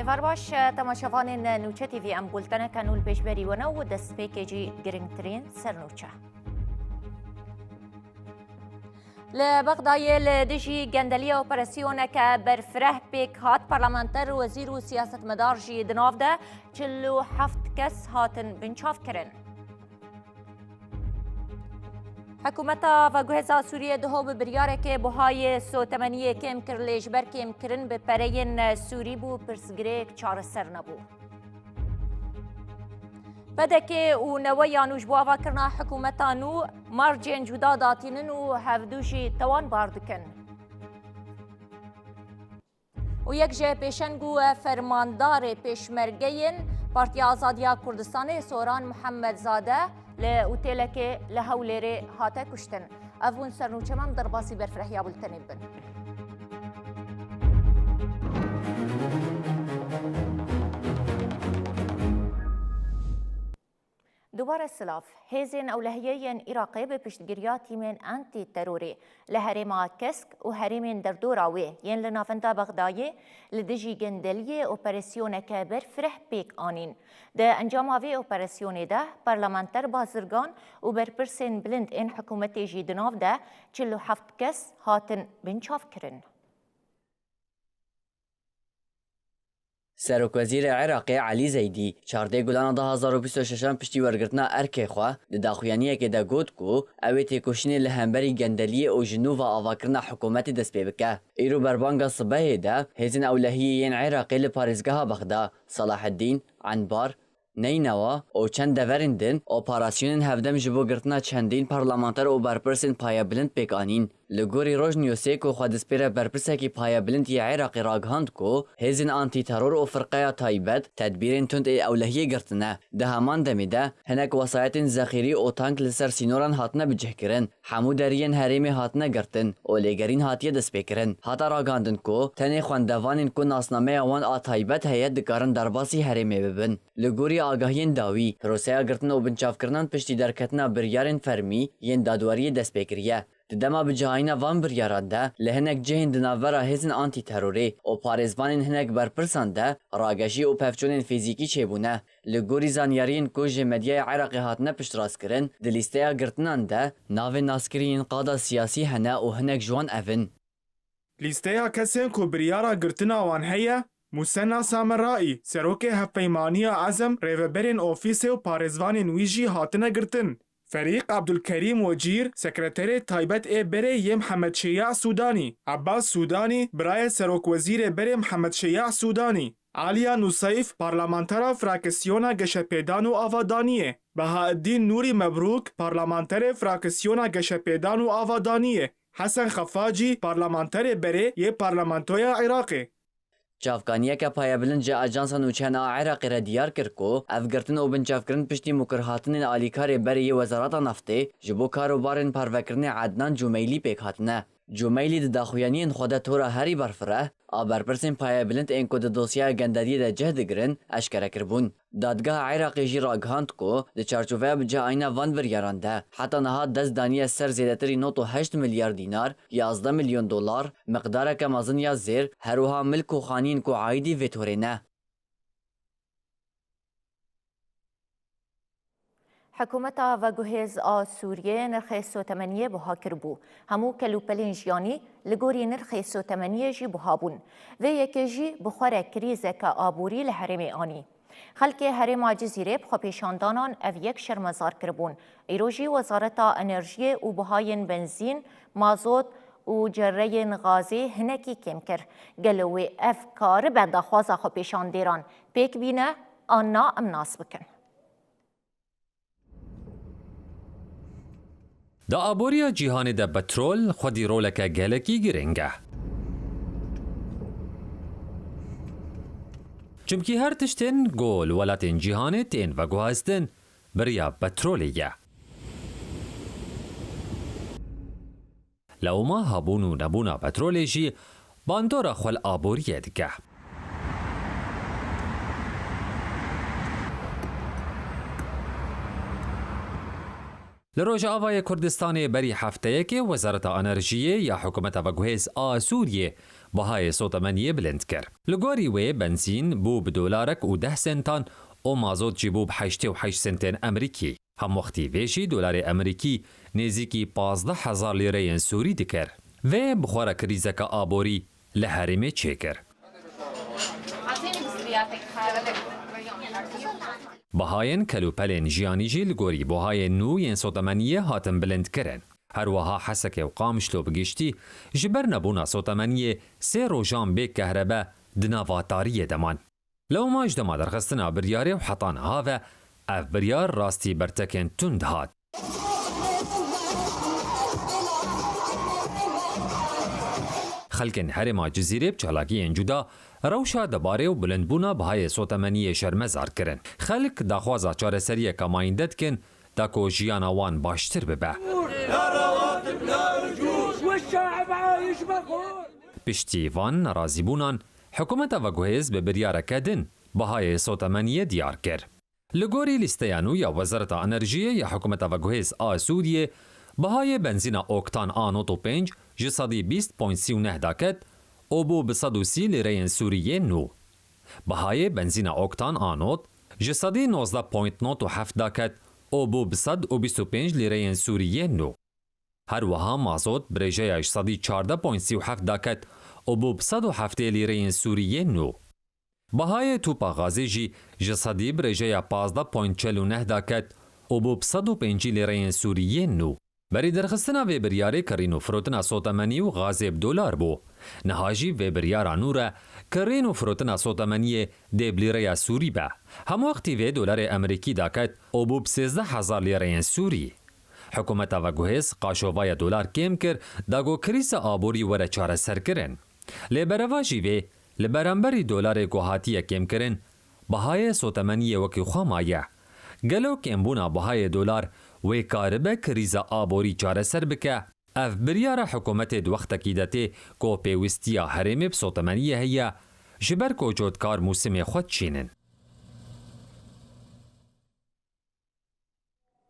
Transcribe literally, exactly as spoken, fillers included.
Êvar baş, temaşevanên Nûçe T V, em bulteneke nû li pêşberî we ne û destpêkê jî giringtirîn sernûçe. Li Bexdayê li dijî gendeliyê operasyoneke berfireh pêk hat, parlamenter, wezîr û siyasetmedar jî di nav de, çil û heft kes hatin binçavkirin. Hikûmeta veguhêza Sûriyê diho bi biryarekê buhayê sotemeniyê kêm kir, lê ji ber kêmkirin bi pereyên Sûrî bû pirsgirêk çareser nebû. P D K û newe ya nû ji bo avakirina hikûmeta nû marcên cuda datînin û hevdu jî tewan bar dikin. Û yek ji pêşeng û fermandarê pêşmergeyên Partiya Azadiya Kurdistanê Soran Muhemmed-zade li otêlekê li Hewlêrê hate kuştin. Ev bûn sernûçe, em derbasî berfirehiya bultenê bibin. Dubare silav. Hêzên ewlehiyê yên Iraqê bi piştgiriya tîmên antî-terorê li herêma Kesk û herêmên derdora wê yên li navenda Bexdayê li dijî gendeliyê operasyoneke berfireh pêk anîn. Di encama vê operasyonê de parlamenter bazirgan û berpirsên bilind ên hikûmetê jî di nav de çil û heft kes hatin binçavkirin. Serokwezîrê Iraqê Elî Zeydî, çardeh Gulana du hazar û bîst û şeşan piştî wergirtina erkê xwe, di daxuyaniyekê de got ku ew ê têkoşînê li hemberî gendeliyê û ji nû ve avakirina hikûmetê dest pê bike. Îro berbanga sibehê de hêzên ewlehiyê yên Iraqê li parêzgeha Bexda, Salaheddîn, Enbar, Neynawa û çend deverên din operasyonên hevdem ji bo girtina çendîn parlamenter û berpirsên payebilind pêk anîn. Li gorî Rojnewsê ku xwe dispêre berpirsekî payebilind yê Iraqê ragihand ku hêzên antîteror û firqeya taybet tedbîrên tund ê ewlehiyê girtine. Di heman demê de hinek wesayetên zexîrî û tank li ser sînoran hatine bicihkirin. Hemû deriyên herêmê hatine girtin û lêgerîn hatiye destpêkirin. Hate ragihandin ku tenê xwendevanên ku nasnameya wan a taybet heye dikarin derbasî herêmê bibin. Li gorî agahiyên dawî, proseya girtin û binçavkirinan piştî derketina biryarên fermî yên dadweriyê dest pê kiriye. Di dema bicihayîna van biryaran de, li hinek cihên di navbera hêzên antîterorê û parêzvanên hinek berpirsan de rageşî û pevçûnên fîzîkî çêbûne. Li gorî zanyariyên ku ji medyaya Iraqê hatine piştrastkirin, di lîsteya girtinan de navên naskirî yên qada siyasî hene û hinek ji wan ev in. Lîsteya kesên ku biryara girtina wan heye, Musenna Sameraî, serokê Hevpeymaniya Ezem, rêveberên ofîsê û parêzvanên wî jî hatine girtin. Ferîq Abdulkerîm Wecîr, sekreterê taybet ê berê yê Mihemed Şeya Sûdanî, Abbas Sûdanî, birayê serokwezîrê berê Mihemed Şeya Sûdanî, Aliya Nuseyf, parlamentera fraksiyona geşepêdan û avadaniyê, Behaeddîn Nûrî Mebrûk, parlamenterê fraksiyona geşepêdan û avadaniyê, Hesen Xefacî, parlamenterê berê yê parlamentoya Iraqê. Çavkaniyeke payebilind ji Ajansa Nûçeyan a Iraqê re diyar kir ku ev girtin û binçavkirin piştî mûkirhatinên alîkarê berê yê Wezareta Naftê ji bo kar û barên parvekirinê Ednan Cumeylî pêk hatine. Cumeylî di daxuyaniyên xwe de tora herî berfireh a berpirsên payebilind ên ku di dosyaya genderiyê de cih digirin eşkere kiribûn. Dadgeha Iraqê jî ragihand ku di çarçoveya bicihayîna van biryaran de heta niha dest daniye ser zêdetirî nod û heşt milyar dînar, yazdeh milyon dolar, miqdareke mezin ya zêr, her wiha milk û xaniyên ku aîdî vê torê ne. Hikûmeta veguhêz a Sûriyê nirxê sotemeniyê buha kiribû. Hemû kelûpelên jiyanî li gorî nirxê sotemeniyê jî buha bûn. Vê yekê jî bi xwe re krîzeke aborî li herêmê anî. Xelkê herêma Cizîrê bi xwepêşandanan ev yek şermezar kiribûn. Îro jî Wezareta Enerjiyê û buhayên benzîn, mazot û cereyên gazê hinekî kêm kir. Gelo wê ev karibe daxwaza xwepêşandêran pêk bîne an na, em nas bikin. Di aboriya cîhanê de petrol xwedî roleke gelekî girîng e. Çimkî her tiştên ku li welatên cîhanê tên veguhestin, bi riya petrolê ye. Lewma hebûn û nebûna petrolê jî bandora xwe li aboriyê dike. Li Rojavayê Kurdistanê berî hefteyekê Wezareta Enerjiyê ya Hikûmeta Veguhêz a Sûriyê bihayê sotemeniyê bilind kir. Li gorî wê benzîn bû bi dolarek û deh sentan û mazot jî bû bi heştê û heşt sentên Emerîkî. Hemwextî vê jî dolarê Emerîkî nêzîkî pazdeh hezar lîreyên Sûrî dikir. Vê bi xwe re krîzeke aborî li herêmê çêkir. Bihayên kelûpelên jiyanî jî li gorî buhayên nû yên sotemeniyê hatin bilindkirin. Her wiha Hesekê û Qamişlo bi giştî ji ber nebûna sotemeniyê sê rojan bê kehrebe di nava tariyê de man. Lewma ji dema derxistina biryarê û heta niha ve ev biryar rastî bertekên tund hat. Xelkên herêma Cizîrê bi çalakiyên cuda rewşa debarê û bilindbûna bihayê sotemeniyê şermezar kirin. Xelk daxwaza çareseriyeke mayînde dikin, da ku jiyana wan baştir bibe. Piştî van nerazîbûnan, hikûmeta veguhêz bi biryareke din bihayê sotemeniyê diyar kir. Li gorî lîsteya nû ya Wezareta Enerjiyê ya hikûmeta veguhêz a Sûriyê, bihayê benzîna oktan A nod û pênc ji sedî bîst point sî û neh daket û bû bi sed û sî lîreyên Sûrî yên nû. Bihayê benzîna oktan A nod ji sedî nozdeh point nod û heft daket û bû bi sed û bîst û pênc lîreyên Sûrî yên nû. Her wiha mazot bi rêjeya ji sedî çardeh point sî û heft daket û bû bi sed û heftê lîreyên Sûrî yên nû. Bihayê tûpa gazê jî ji sedî bi rêjeya pazdeh point çel û neh daket û bû bi sed û pêncî lîreyên Sûrî yên nû. Berî derxistina vê biryarê kirîn û firotina sotemenî û gazê bi dolar bû. Niha jî vê biryara nû re kirîn û firotina sotemeniyê dê bi lîreya Sûrî be. Hemwextî vê dolarê Emerîkî daket û bû bi sêzdeh hezar lîreyên Sûrî. Hikûmeta veguhêz qaşovaya dolar kêm kir, da ku krîza aborî were çareserkirin. Lê berevajî vê, li beramberî dolarê ku hatiye kêmkirin, bihayê sotemeniyê wekî xwe maye. Gelo kêmbûna bihayê dolar wê karibe krîza aborî çareser bike? Ev biryara hikûmetê di wextekî de tê ku pêwistiya herêmê bi sotemeniyê heye, ji ber ku cotkar mûsimê xwe diçînin.